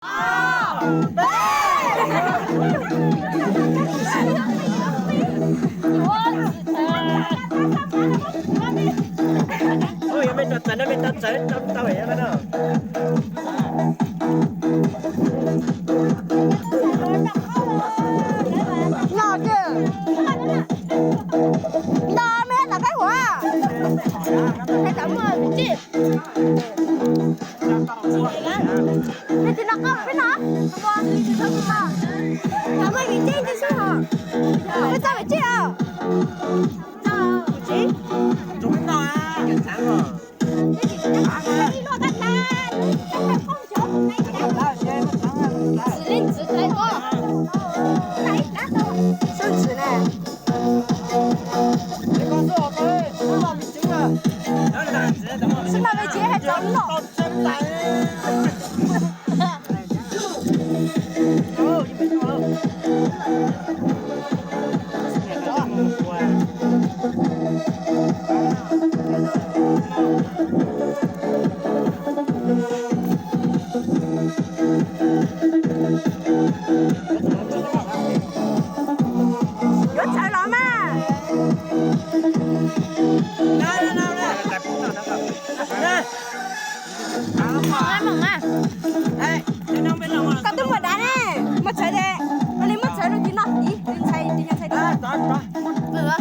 Ui, mej rau txawv na, mej rau txawv, rau tau no. Noj tiag. Noj mej noj qaib huam. Qaib tau muaj vim tij. Mej tsis noj qaib peb noj. Tau muaj vim tij ntsis xwb hos. Peb txoj vim tij os. Sib noj me ntsis hais txog noj. Yuav txhawv los mas. Koj twb muaj dav ne, muaj txhawv de, koj li muaj txhawv rau tiv no, tiv ntxhais, tiv ntxhais tiv. Peb tau ntsis no.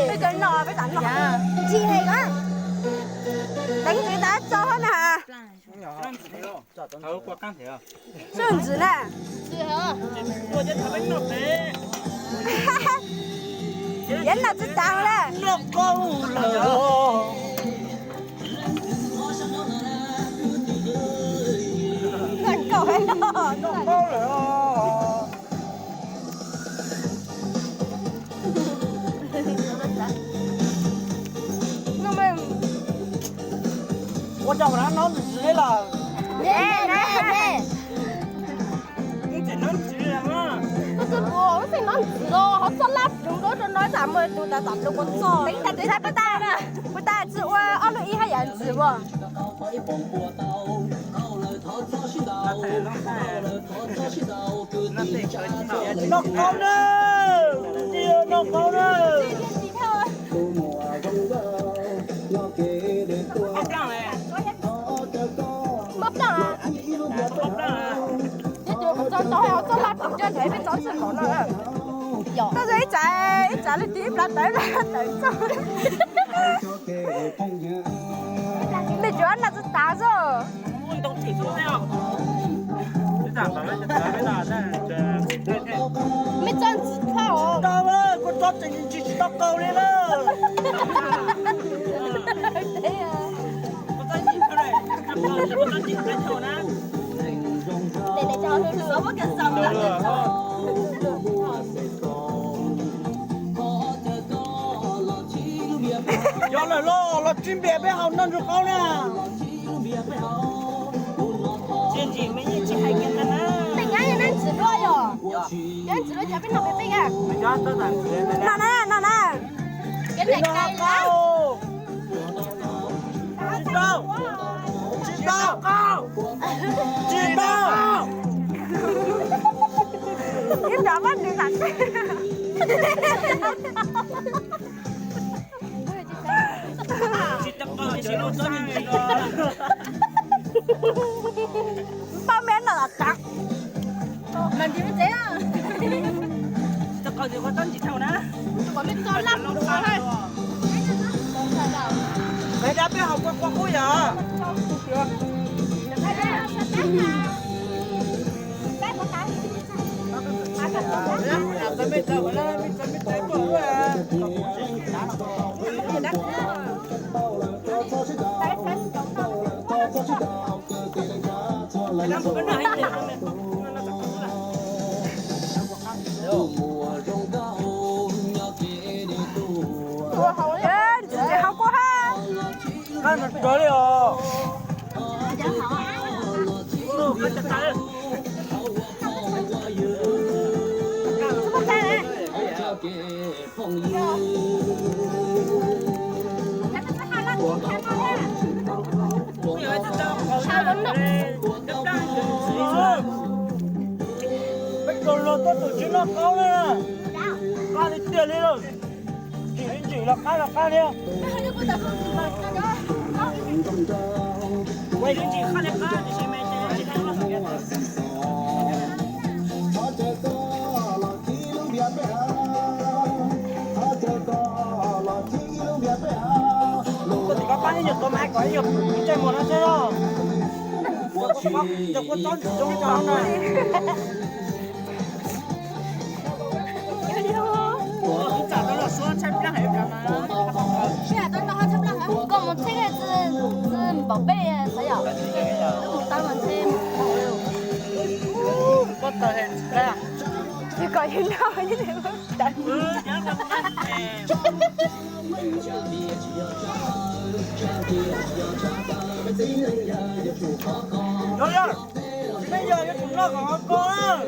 Peb tau noj, peb tau noj. Ntsis heev. Teev ntsis tas tso na. Soj ntsis na. Yeej noj tsis tas na. Ua cas ua rau noj ntsis lawm? Tus tus tus xeem noj ntsis los ho txoj laj plhws nkaus rau no, tam mus tus tas tam plhws kua txoj. Puas tas tsis ua ob lub ib haj yam ntsis ua? Noj qaub na, noj qaub na. Mob plaj. Txog tau txoj laj plhws ntsej ntshe peb txhob txwm npaum no. Tau ib tsav, ib tsav li tis ib plav tawv plav tawv txog. Mej tsuas noj tsis tas xwb. Mej txo ntsis dhau. Kuv txo tseem ntsis tsis tau qaug li na. Yog lawm los, los tsib npias peb haus noj ntsuag qaub na. Tej nyab yog nab ntxim dua yom? Nab ntxim dua cov peb noj peb peb a. No na, no na. Tsis tau, tsis tau, tsis tau, tsis tau. Ib nrov muab nws lam teb. Npaj me no los tag. Mas ntsis me tsev. Qhov me txo laj. Qhov dab peb haus kua kua qub yom. Ntxim haus kua ha. Rau li os. Peb rau los tuaj tus tsis noj qaub na, qab li tiag li lawm. Tsis li ntsis los qab los qab li. Koj tim koj pab ib nyuag tuav mas hais kom ib nyuag txaij muag no xwb os. Cov kua txob ntsim zoo li cas no na. Koj mus txhib txi npaum peb xav yom, mus tau mas txhib. Koj tawg tsis kom yus noj. Yog, yog, tsis yog yuav tsum noj kom koj.